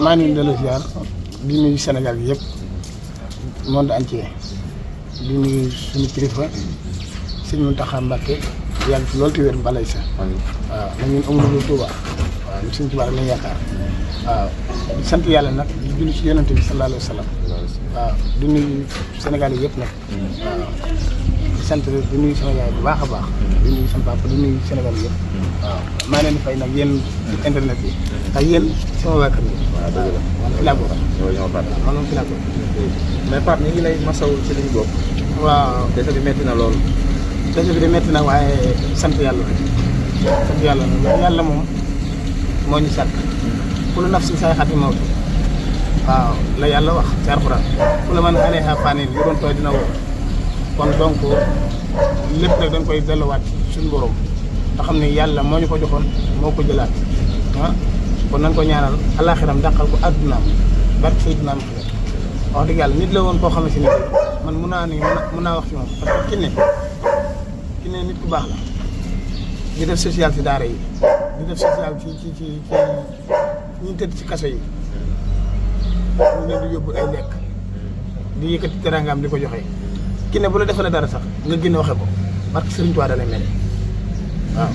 maa ngi leen di ziar di nuyu Sénégal gi yëpp monde entier di nuyu suñu kilifa sëñ Mountakha Mbacké yàgg fi loolu te wér balay sa waaw na ñun amul lu Touba waaw ñu sëñ Touba rek lañ yaakaar waaw di sant yàlla nag di julli ci yonent bi sallallahu alayhi wa sallam waaw di nuyu Sénégal yi yëpp nag waaw di sant di nuyu sama yaay bu baax a baax di nuyu sama papa di nuyu Sénégal yi yëpp waaw maa leen di fay nag yéen internet yi ak yéen sama waa kër gi waaw dëgg la man fi laa bokk man moom fi laa bokk mais Pape ñu ngi lay masawul ci liñ bokk waaw dese bi metti na lool dese bi de metti na waaye sant yàlla sant yàlla yàlla moom moo ñu sàkk kullu nafsin zaa'iqatul mawt waaw la yàlla wax ci alxuraan kullu man alayhaa faanin lu doon tooy dina woo kon donc lépp nag dañ koy delluwaat suñu borom te xam ne yàlla moo ñu ko joxoon moo ko jëlaat ah kon nañ ko ñaanal alaaxiram dàqal ko addunaam barke Seydina Muhammad wax dëgg yàlla nit la woon koo xamante ni man mun naa wax ci moom parce que ki ne nit ku baax la di def social ci daara yi di def social ci ñu tëdd ci kaso yi ñu leen di yóbbu ay lekk di yëkkati teraangaam di ko joxe ki ne bu la defalee dara sax nga génn waxe ko parce que Serigne Touba da lay mel waaw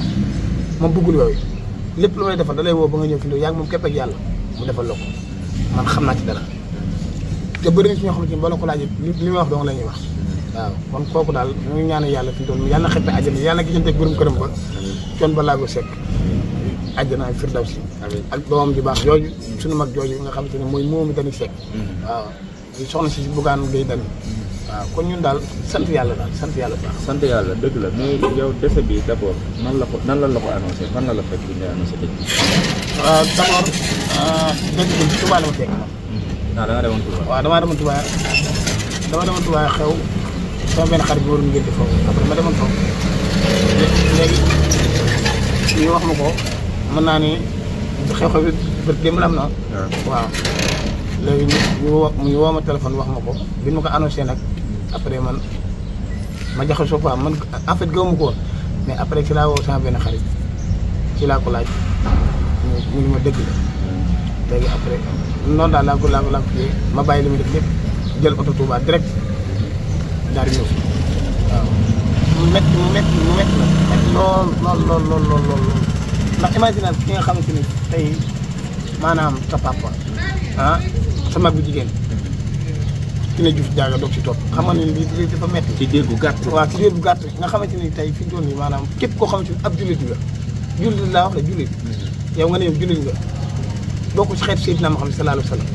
moom bëggul yooyu lépp lu lay defal da lay woo ba nga ñëw fi yaa ngi moom képp ak yàlla mu defal la ko man xam naa ci dara te bëri na ci ñoo xamante ni boo la ko laajee li may wax dong la ñuy wax waaw kon kooku daal ñu ngi ñaanal yàlla fi mu toll yàlla na xeppe àjjana yàlla na gisante borom këram ba coon ba laago sekk àjjana ak firdawsi ak doomam ju baax jooju suñu mag jooju nga xamante ne mooy moomu dañuy sekk waaw soxna si Bougane Gueye Dany waaw kon ñun daal sant yàlla sant yàlla baax. sant yàlla dëgg la mais yow décès bi d' abord nan la ko annoncé fan la fekk bi ñu annoncé dëgg bi. waaw d' abord dëgg bi Touba la ma fekk moom. da nga demoon Touba. waaw damaa demoon Touba xew sama benn xarit bi waroon ngeen di foofu après ma demoon foofu léegi ñu wax ma ko mën naa ni xew-xew bi démb la am na. waaw léegi ñu woo ma téléphone wax ma ko bi ma ko annoncé nag après man ma jaxasoo quoi man en fait gëwuma ko woon mais après ci laa woo sama benn xarit ci laa ko laaj mu ngi ma dëgg la léegi après noonu daal laa ko ma bàyyi li muy def lépp jël oto Touba direct daal di ñëw waaw mu métti la lool ndax imagine ki nga xamante ni tey maanaam sa papa sa mag bu jigéen ki ne Diouf jaaga doog si topp xam nga ne lii dafa métti. ci diir bu gàtt. waaw ci diir bu gàtt nga xamante ni tey fi mu toll nii maanaam képp koo xamante ni ab jullit nga jullit laa wax de jullit yow nga ne yow jullit nga bokk ci xeetu Seydina Muhammad sallallahu alayhi wa sallam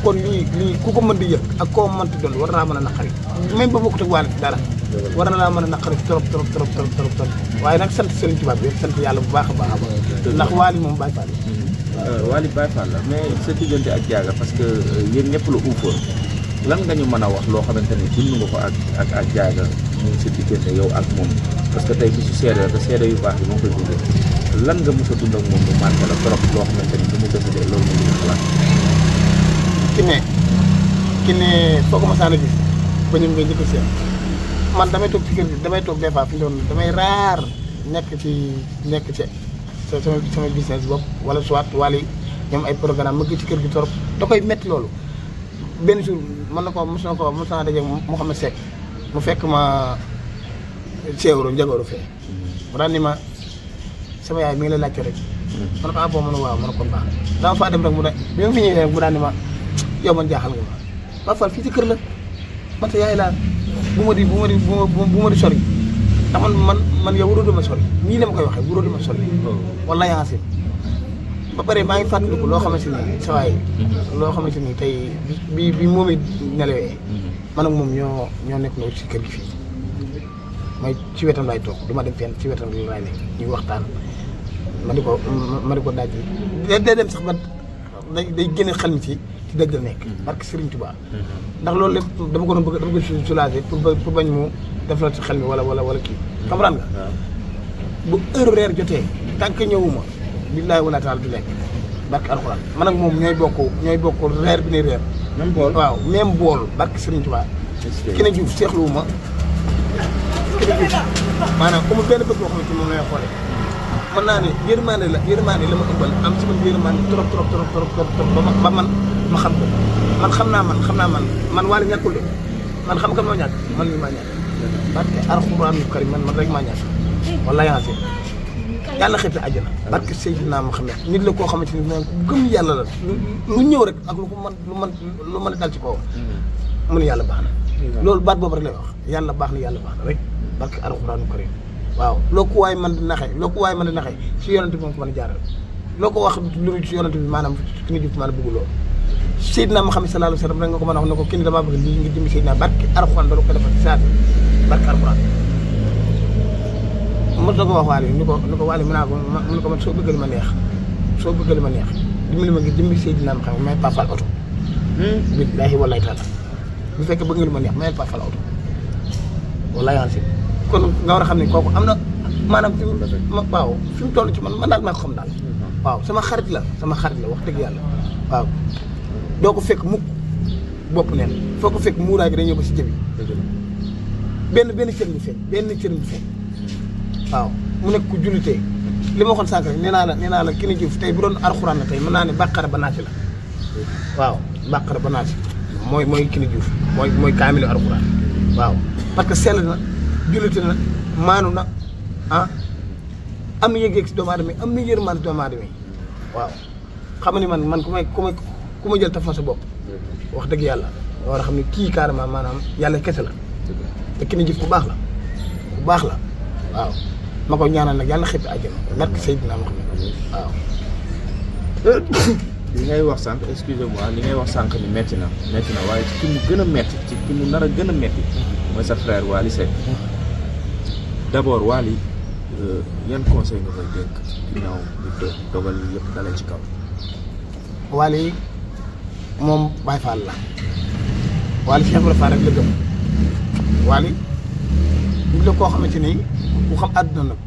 kon lii ku ko mën di yëg ak koo mënti doon war naa mën a naqari même ba bokkut ak waale dara war na laa mën a naqari trop waaye nag sant Serigne Touba bi sant yàlla bu baax a baax ndax waali moom Baye Fall Wally Baye Fall la mais sa diggante ak Diaga parce que yéen ñëpp la uufoon lan nga ñu mën a wax loo xamante ni dund nga ko ak Diaga muy sa diggante yow ak moom parce que tey ci su seede la te seede yu baax yi moo koy dundee lan nga mos a dund ak moom mu marqué la trop loo xamante ni su mu defee loolu moo ñu xalaat. ki ne foo ko mosaan a gis ba ñun ngay njëkk a seet man damay toog ci kër gi damay toog des fois fi ñu doon damay raar nekk ci sama business bopp wala soit wala ñoom ay programme ma ngi ci kër gi torop da koy métti loolu benn jour mos naa daje Mouhamed Seck mu fekk ma Séeru Njagooru fee mu daan ni ma sama yaay mi ngi lay laajte rek ma ne ko boo mën a waaw ma ne kon baax dama faa dem rek mu ne bi ma fi ñëwee rek mu daan ni ma yow man jaaxal nga ma Baye Fall fii ci kër la man sa yaay laa bu ma di sori ndax man yow waroo dama sori nii la ma koy waxee waroo dama sori wala yaa ngi ba pare maa ngi fàttaliku loo xamante ni sa waay loo xamante ni tey bi moom it nelawee man ak moom ñoo nekk na ci kër gi fii mooy ci wetam laay toog du ma dem fenn ci wetam laay nekk ñuy waxtaan ma di ko daaj day dem sax ba day génne xel mi ci dëgg la nekk parce que Serigne Touba ndax loolu lépp dama ko doon bëgg dama ko soulager pour bañ mu def la ci xel mi wala kii comprendre nga bu heure reer jotee tant que ñëwuma billaahi wala taala du lekk barke alxuraan man ak moom ñooy bokk reer bi ne reer même bool waaw même bool barke Serigne Touba ki ne Diouf seexluwuma ki ne Diouf maanaam amul benn bët boo xamante moom lay xoolee mën naa ne yërmande la ma ëmbal am ci man yërmande trop ba man ma xam ko man Wally ñàkkul de man xam kan moo ñàkk man mi maa ñàkk parce que alxuraanu karim man rek maa ñàkk wallahi yaa yàlla xëy na àjjana barke Seydina Muhammad nit la koo xamante ni ku gëm yàlla la lu ñëw rek ak lu mën a dal ci kaw mu ne yàlla baax na loolu baat boobu rek lay wax yàlla baax na rek barke alxuraanu karim waaw loo ko waay mën di naxee si yonante bi moom ko mën a jaaral loo ko wax lu si yonante bi maanaam ki nga jub maanaam bëgg loolu Seydina Muhammad sallallahu alayhi wa sallam rek nga ko mën a wax ne ko kii ni damaa bëgg lii nga jëmmi Seydina barke alxuraan dara ko defal saati barke alxuraan mos na ko wax Wally ni ko Wally mën naa ko mun ko man soo bëgg li ma neex dimbali ma ngi jëmmi Seydina Muhammad may pafal oto billaahi wallaahi taala bu fekkee bëgg nga li ma neex may pafal oto wallaahi ansi kon nga war a xam ne kooku am na maanaam fi mu toll ci man daal maa ko xam daal waaw sama xarit la wax dëgg yàlla waaw doo ko fekk mukk bopp neen foo ko fekk muuraay gi day ñëw ba si jëbi benn cër bi feeñ waaw mu nekk ku jullitee li ma waxoon sànq rek nee naa la ki ni jëf tey bu doon alxuraan la tey mën naa ne bàqara ba naasi la waaw bàqara ba naasi mooy ki ni jëf mooy kaamilu alxuraan waaw parce que sell na jullite na maanu na am na yëg-yëg si doomu aadama yi am na yërmande doomu aadama yi waaw xam nga ni man ku ma jël taf ma sa bopp wax dëgg yàlla war a xam ne kii carrément maanaam yàlla kese la te ki ni jëf ku baax la waaw ma koy ñaanal nag yàlla xëpp àjjana barke Seydina Muhammad waaw. li ngay wax sànq excusez-moi li ngay wax sànq ni metti na waaye ci ki mu gën a metti ci ki mu nar a gën a metti mooy sa frère Wally Seck d'abord Wally yan conseil nga koy dénk ginnaaw bi dogal yi yëpp dalee ci kaw. Wally moom Baye Fall la Wally Cheikh Ibrahima Fall rek la gëm Wally nit la koo xamante ni ku xam àdduna nag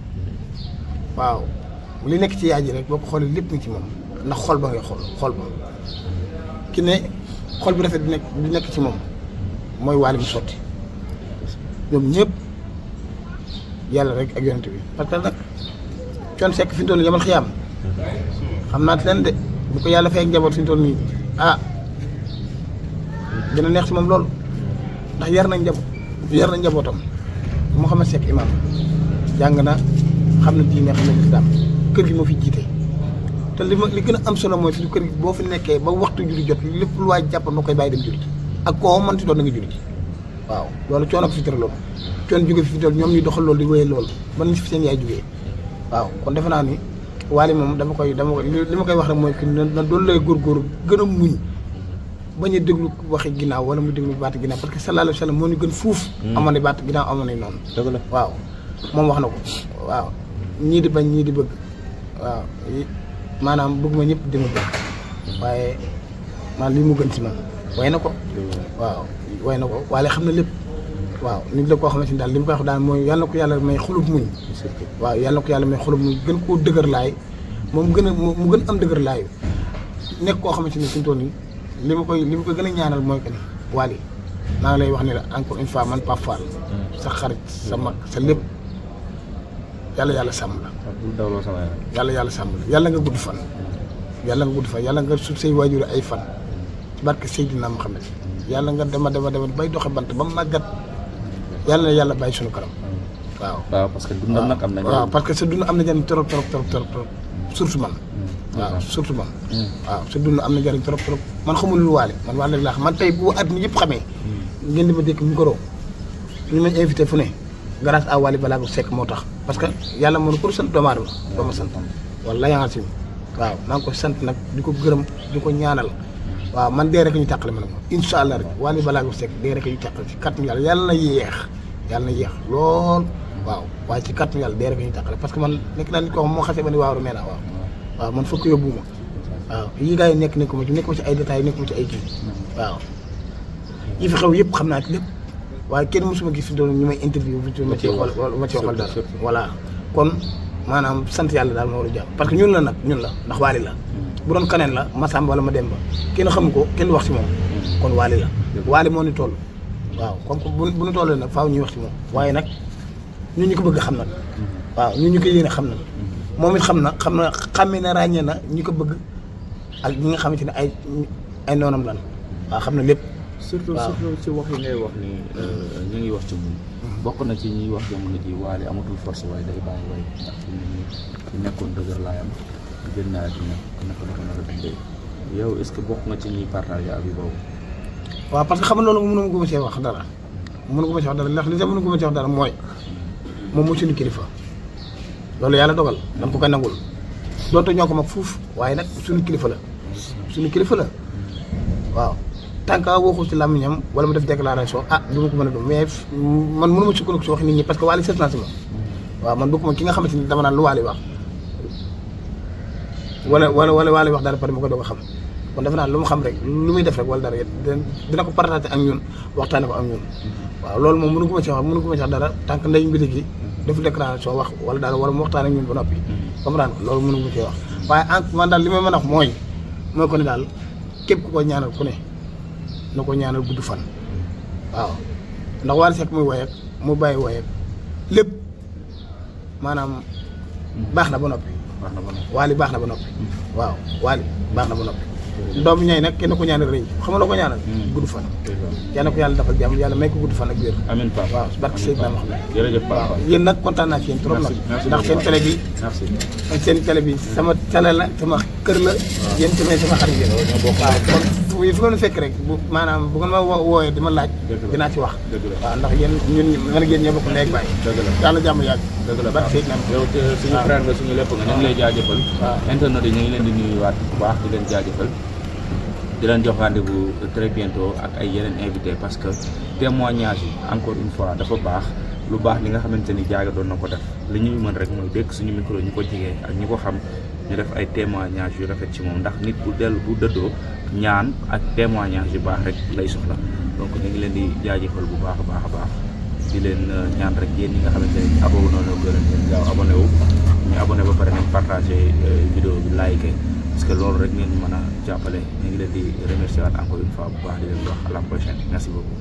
waaw li nekk ci yaay ji rek boo ko xoolee lépp ni ci moom ndax xol ba ngay xol ba ki ne xol bi rafet bi nekk ci moom mooy Wally mu sotti ñoom ñëpp yàlla rek ak yonent bi parce que nag Thione Seck fi mu toll nii yamal xiyaam xam naa leen de bu ko yàlla fay ak njaboot fi mu toll nii dina neex ci moom loolu ndax yar na njabootam Mouhamed Seck imam jàng na xam na diine xam na lislaam kër gi moo fi jiite te li gën a am solo mooy fi kër gi boo fi nekkee ba waxtu julli jot lépp lu waay jàpp noo koy bàyyi dem julli ji ak koo mënti doon na nga julli ji waaw loolu Thione ak fi tëral loolu Thione jóge fi tëral ñoom ñu doxal loolu di wéyee loolu ba ni fi seen yaay jógee waaw kon defe naa ni Wally moom li ma koy wax rek mooy que na doolu lay góorgóorlu gën a muñ bañ a déglu waxi ginnaaw wala mu déglu baati ginnaaw parce que sallallahu alayhi wa sallam moo ñu gën fuuf amoon na baati ginnaaw amoon nañ noonu dëgg la waaw moom wax na ko waaw ñii di bañ ñii di bëgg waaw maanaam bëgg ma ñëpp di ma bëgg waaye man lii mu gën si man way na ko waaw way na ko Wally xam na lépp waaw nit la koo xamante ni daal li mu koy wax daal mooy yàlla na ko yàlla may xolub muñ waaw yàlla na ko yàlla may xolub muñ gën koo dëgër laay mu gën am dëgër laayu nekk koo xamante ni fi mu toll nii li ma koy gën a ñaanal mooy que ni Wally maa ngi lay wax ni la encore une fois man Pape Fall sa xarit sa mag sa lépp yàlla sàmm la yàlla sàmm la yàlla nga gudd fan yàlla nga sut say waajur ay fan barke Seydina Muhammad yàlla nga dema bay doxe bant ba màggat yàlla bàyyi suñu kanam waaw parce que dundam nag am na waaw parce que sa dund am na njëriñ trop surtout man waaw surtout man waaw sa dund am na njëriñ trop man xamul lu Wally man Wally laa xam man tey bu àdduna yëpp xamee ngeen di ma dékk micro ñu may invité fu ne grâce à Wally Ballago Seck moo tax parce que yàlla moo ne pour sant doomu aadama doo ma sant wallaahi yaa si waaw maa ngi ko sant nag di ko gërëm di ko ñaanal waaw man dee rek ñu tàqale ma nag moom incha allah rek Wally Ballago Seck dee rek ñu tàqale ci kàttanu yàlla na yéex lool waaw waaye ci kàttanu yàlla dee rek ñu tàqale parce que man nekk naa nit koo xam moo xasee ba ni waaw nee naa waaw man fokk yóbbu ma waaw yii gars yi nekk ma ci ay détails nekk ma ci ay kii waaw yi fi xew yëpp xam naa ci lépp waaye kenn mosuma gis fi doon ñu may interview ma ci waxal dara voilà kon maanaam sant yàlla daal moo war a jàpp parce que ñun la ndax Wally la bu doon kaneen la Massamba wala Mademba kenn xamu ko kenn wax ci moom kon Wally la Wally moo ni toll waaw comme bu ñu tollee nag faaw ñuy wax ci moom waaye nag ñun ñu ko bëgg xam nag waaw ñun ñu ko yéene xam nag moom it xàmmee na ràññee na ñi ko bëgg ak ñi nga xamante ne ay noonam lan waaw xam na lépp. surtout ci wax yi ngay wax ni ñu ngi wax ci moom. bokk na ci ñuy wax jamono ji Wally amatul force waaye day bàyyi way ndax fi nekkoon dëgër laayam gën naa dina naka la ko nar a dundee yow est-ce que bokk nga ci ñuy partager ak yu boobu. waaw parce que xam nga loolu mënu ko ma see wax dara mënu ko ma see wax dara ndax li tax mënu ko ma see wax dara mooy moom mooy suñu kilifa loolu yàlla dogal dama ko koy nangul doonte ñoo ko mag fuuf waaye nag suñu kilifa la waaw tant que waxul ci làmmiñam wala mu def déclaration du ma ko mën a doon mais man mënu ma sukkandiku si wax nit ñi parce que Wally seet naa si ma waaw man bokkuma ki nga xamante ni dama naan lu Wally wax wala Wally wax dara pare ma ko doog a xam kon defe naa lu mu xam rek lu muy def rek wala dara dina ko partager ak ñun waxtaane ko ak ñun waaw loolu moom mënu ko ma ci wax dara tant que ndey mbiri gi def déclaration wax wala daal wala mu waxtaan ak ñun ba noppi comprendre ko loolu mënu ko ma ci wax waaye man daal li may mën a wax mooy ko ne daal képp ku ko ñaanal ku ne na ko ñaanal gudd fan waaw ndax Wally Seck muy woy ak mu bàyyi woy ak lépp maanaam baax na ba noppi Wally baax na ba noppi waaw Wally baax na ba noppi doom ñay nag kenn ko ñaanal rëy xam nga loo ko ñaanal gudd fan yàlla ko yàlla defal jàmm yàlla may ko gudd fan ak wér amiin Papa waaw barke Seydina Muhammad jërëjëf Papa yéen nag kontaan naa ci yéen trop nag ndax seen télé bi ak seen télé bi sama télé la sama kër la yéen tamit sama xarit yéen waaw kon fu ngeen fekk rek maanaam bu ngeen ma wooyee di ma laaj dinaa ci wax waaw ndax yéen ñun man ak yéen ñoo bokk léegi bàyyi yàlla jàmm yàgg barke Seydina yow suñu frère nga suñu lépp nga ñu ngi lay jaajëfal internet yi ñu ngi leen di nuyuwaat bu baax di leen jaajëfal di leen jox rendez-vous très bientôt ak ay yeneen invité parce que témoignage yi encore une fois dafa baax lu baax li nga xamante ni Diaga doon na ko def li ñuy mën rek mooy dégg suñu micro ñu ko jegee ak ñi ko xam ñu def ay témoignage yu rafet ci moom ndax nit bu dëddoo ñaan ak témoignage yu baax rek lay soxla donc ñu ngi leen di jaajëfal bu baax a baax di leen ñaan rek yéen ñi nga xamante ni abonné noonu gërëm leen gaaw abonné wu ñu abonné ba pare nañ partagé vidéo bi like parce que loolu rek ngeen mën a jàppale ñu ngi leen di remercier waat encore une fois bu baax di leen wax à la prochaine merci beaucoup